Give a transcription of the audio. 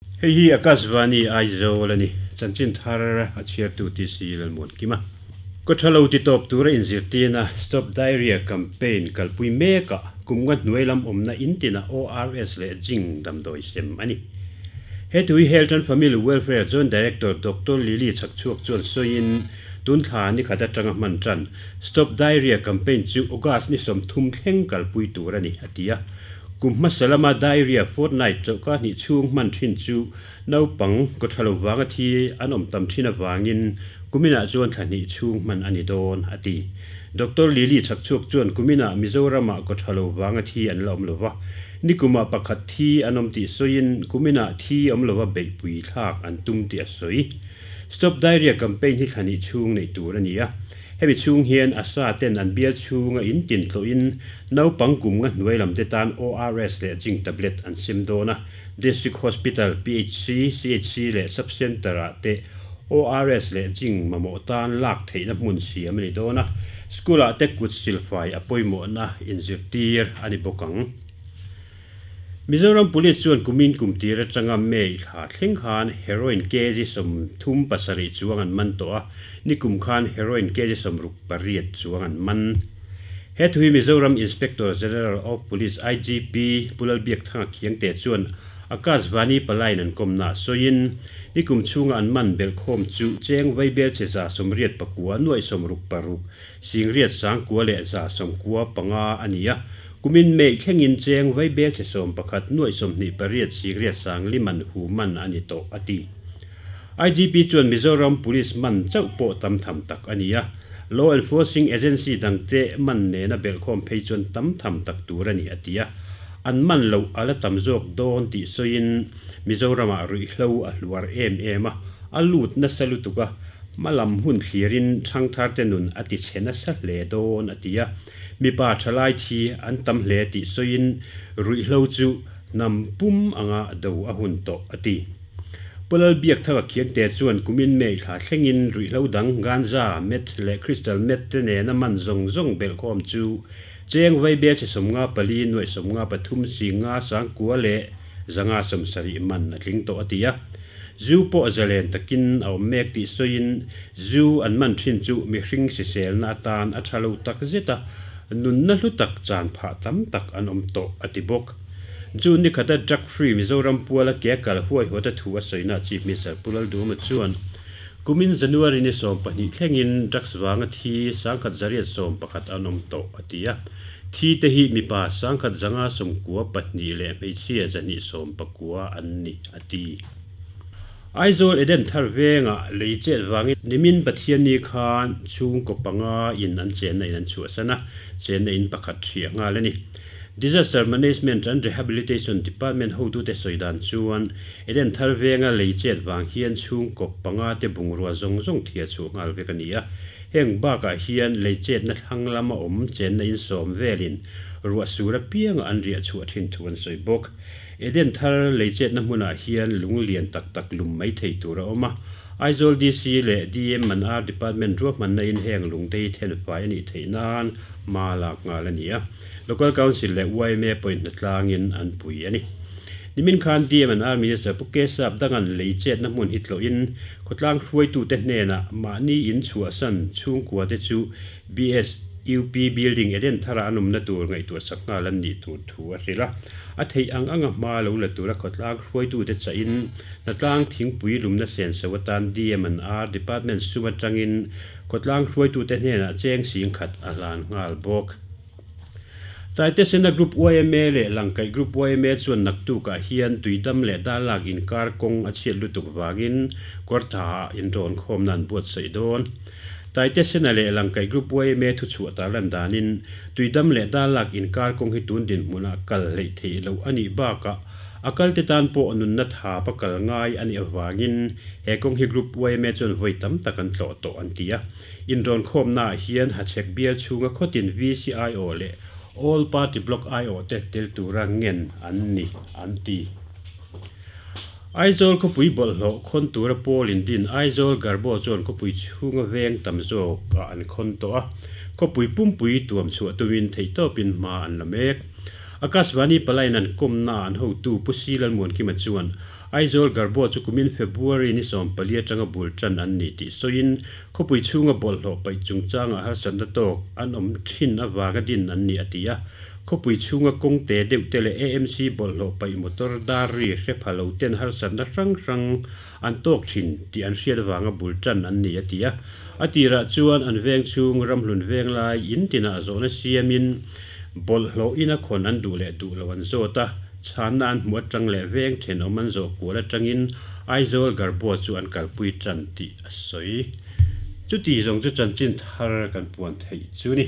Hei hi Akashvani Aizawl a ni. Chanchin thar a chhiartu TC Lalmuankima. Kawthalo titawp tura inzirtirna Stop Diarrhea Campaign kalpui mekah kum nga hnuai lam awmna in tinah ORS leh Zinc damdawi sem a ni. He thu hi Health and Family Welfare Joint Director Doctor Lily Chhakchhuak chuan sawiin tun thla ni khat atanga hman tan Stop Diarrhea Campaign chu August ni 30 thleng kalpui tur a ni, a ti a. Kum hmasa lama diarrhea fortnight chawlhkar hnih chhung hman thin chu naupang kawthalo vanga thi an awm tam thin avangin kuminah chuan thla hnih chhung hman a ni dawn, a ti. Doctor Lily Chhakchhuak chuan kuminah Mizoramah kawthalo vanga thi an la awm lo va, nikumah pakhat thi an awm tih sawiin kuminah thi awm lova beihpui thlak an tum tih a sawi. Stop Diarrhea campaign hi thla hnih chhung neih tur a ni a. Hemi chhung hian ASHA ten an bial chhunga in tin tlawhin naupang kum nga hnuai lam te tan ORS leh zinc tablet an sem dawn a. District Hospital, PHC, CHC leh Sub Centre ah te ORS leh zinc mamawh tan lak theihna hmun siam a ni dawn a. School ah te kut silfai a pawimawhna inzirtir a ni bawk ang. Mizoram Police chuan kumin kum tir atanga May thla thleng khan heroin kg 37 chuang an man tawh a, nikum khan heroin kg 68 chuang an man. He thu hi Mizoram Inspector General of Police, IGP, Pu Lalbiakthanga Khiangte chuan Akashvani palaiin an kawmna sawiin, nikum chhunga an man belhkhawm chu cheng vaibel che 89 nuaih 66 Singriat sangkua leh 95 a ni a, kumin May thlengin cheng vaibel chhe 11 nuaih 28 singriat sang liman hu man a ni tawh, a ti. IGP chuan Mizoram Police man chauh pawh tam tham tak a ni a, Law Enforcing Agency dangte man nena belhkhawm phei chuan tam tham tak tur a ni, a ti a. An man loh a la tam zawk dawn tih sawiin Mizoramah ruihhlo a hluar em em a, a lut nasa lutuk a, Hmalam hun thlirin thangtharte nun a ti chhe nasa hle dawn a ti a, mipa thalai thi an tam hle tih sawiin ruihhlo chu hnam pum anga do a hun tawh a ti. Pu Lalbiakthaka Khiangte chuan kumin May thla thlengin ruihhlo dang ganja, meth leh crystal meth te nena man zawng zawng belhkhawm chu cheng vaibel chhe 54 nuaih 53 singa sangkua leh 570 man a tling tawh a ti a. Zu pawh zalen takin a awm mek tih sawiin zu an man thin chu mihring siselna atan a tha lo tak zet a, nunna hlu tak chan phah tam tak an awm tawh a ti bawk. June ni khata Drug Free Mizoram puala ke kal huaihawta thu a sawina Chief Minister Pu Lalduhoma chuan kumin January ni 12 thlengin drugs vanga thi 1111 an awm tawh a ti a. Thi te hi mipa 1192 leh hmeichhia 219 an ni a ti. Aizawl Eden thar vengah lei chet vangin nimin Pathianni khan chhungkaw panga in an chenna in an chhuahsan a, chenna in pakhat hriah nghal a ni. Disaster Management and Rehabilitation Department hotute sawi dan chuan Eden thar venga lei chet vang hian chhungkaw panga te bungrua zawng zawng thia chhuah nghal vek a ni a. Heng bakah hian lei chetna thlang lama awm chenna in sawm velin ruah sur apianga an riah chhuah thin thu an sawi bawk. Eden thar leichetna hmunah hian lung lian tak tak lum mai thei tur a awm a. Aizawl DC leh DM and R Department ruahmanna in heng lungte hi thenfai a nih theih nan hma lak nghal a ni a. Local Council leh yma pawhin hnatlangin an pui a ni. Nimin khan DM and R Minister Pu Kesap Dangan leichetna hmun hi tlawhin khawtlang hruaitute hnenah mahni in chhuahsan chhungkuate chu BSUP building Eden thara an awmna tur ngaihtuah sak nghal an nih tur thu a hrilh a. A theih ang anga hma lo la tura khawtlang hruaitute chahin hnatlang thingpui lumna senso atan DM and R Department sum atangin khawtlang hruaitute hnenah cheng sing khat a hlan nghal bawk. Taitesena Group yma leh Langkaih Group yma chuan naktukah hian tuidam leh darlak inkar kawng a chhiat lutuk vangin kawrthaah inrawnkhawmna an buatsaih dawn. Taitesena leh Langkaih Group yma thuchhuah tarlan danin tuidam leh darlak inkar kawng hi tun dinhmunah kal hleih theih loh a nih bakah a kalte tan pawh nunna thap a kal ngai a nih avangin he kawng hi Group yma chuan vawi tam tak an tlawh tawh an ti a. Inrawnkhawmnaah hian Hachhek bial chhunga khawtin VCIO leh All Party Bloc IO te tel tura ngen an ni, an ti. Aizawl khawpui bawlhhlawh khawn tura pawl indin Aizawl Garbo chuan khawpui chhunga veng tam zawkah an khawn tawh a, khawpui pumpui tuam chhuah tumin theihtawpin hma an la mek. Akashvani Palaiin an kawmna an hotu Pu Si Lalmuankima chuan Aizawl Garbo chu kumin February ni 14 atanga bul tan an ni tih sawiin, khawpui chhunga bawlhhlawh paih chungchangah harsatna tawk an awm thin avanga din an ni a ti a. Khawpui chhunga kawng te deuh te leh AMC bawlhhlawh paih motor dar ri hre pha lo ten harsatna hrang hrang an tawk thin tih an hriat avanga bul tan an ni a ti a. A tirah chuan an veng chhung ramhlun veng lai in tinah zawhna siamin bawlhhlawh ina khawn an duh leh duh lo an zawt a, chhanna an hmuh atang leh veng thenawm an zawh kual atangin Aizawl Garbo chu an kalpui tan tih a sawi. Chuti zawng chu chanchin thar kan puan theih chu ni.